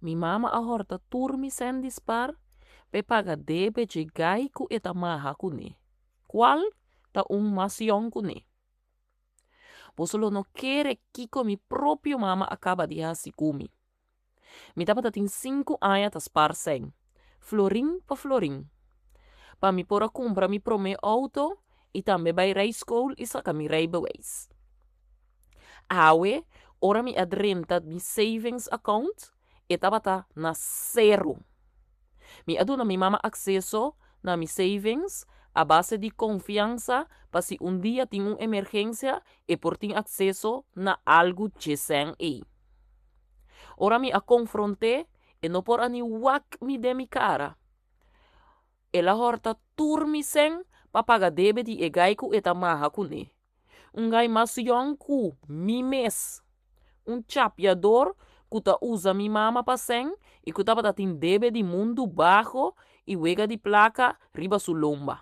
Mi mama a hòrta tur mi sèn di spar p'e paga debe dje gai ku e ta maha kuné, kual ta un mas yòn kuné. Boso lo no kere kiko mi propio mama a kaba di hasi ku mi. Mi tabata tin sinku aña ta spar sèn, florin pa florin, pa mi por a kumpra mi promé outo i tambe bai rijschool i saka mi rijbewijs. Awe, ora mi a drenta mi savings account, e tabata na sero. Mi a duna mi mama akseso na mi savings a base di konfiansa pa si un dia tin un emergensia e por tin akseso na algu dje sèn ei. Ora mi a konfront'é, e no por a ni wak mi den mi kara. El a hòrta tur mi sèn pa paga debe di e gai ku e ta maha kuné. Un gai mas yòn ku mi mes. Un chapiador ku ta usa mi mama pa sèn i ku tabata tin debe di mundu baho i wega di plaka riba su lomba.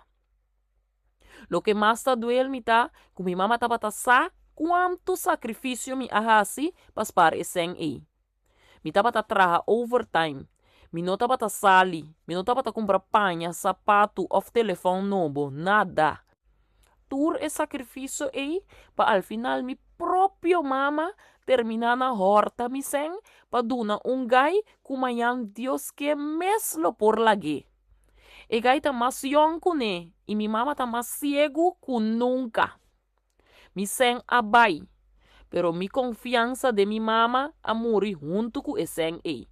Loke mas ta duel mi ta ku mi mama tabata sa kuantu sakrifisio mi a hasi pa spar e sèn ei. Mi tabata traha overtime, mi no tabata sali, mi no tabata kumpra paña, sapatu òf telefòn nobo, nada. Tur e sakrifisio ei pa al final mi propio mama terminá na hòrta mi sèn pa duna un gai ku mañan Dios ke mes lo por lag'é. E gai ta mas yòn kuné i mi mama ta mas siegu ku nunka. Mi sèn a bai, pero mi konfiansa den mi mama a muri huntu ku e sèn ei.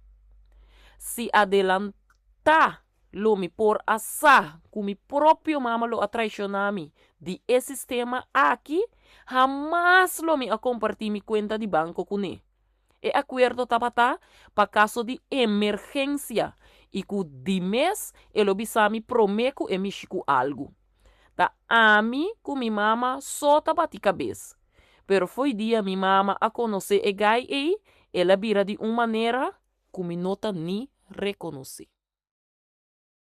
Si adelantá lo mi por a sa ku mi propio mama lo a traishoná mi di e sistema aki, hamas lo mi a kompartí mi kuenta di banko kuné. E akuerdo tabata pa kaso di emergensia i ku di mes e lo bisa mi promé ku e mishi ku algu. Ta ami ku mi mama so ta bati kabes. Pero fo'i dia mi mama a konosé e gai ei, el a bira di un manera ku mi no ta ni rekonosé.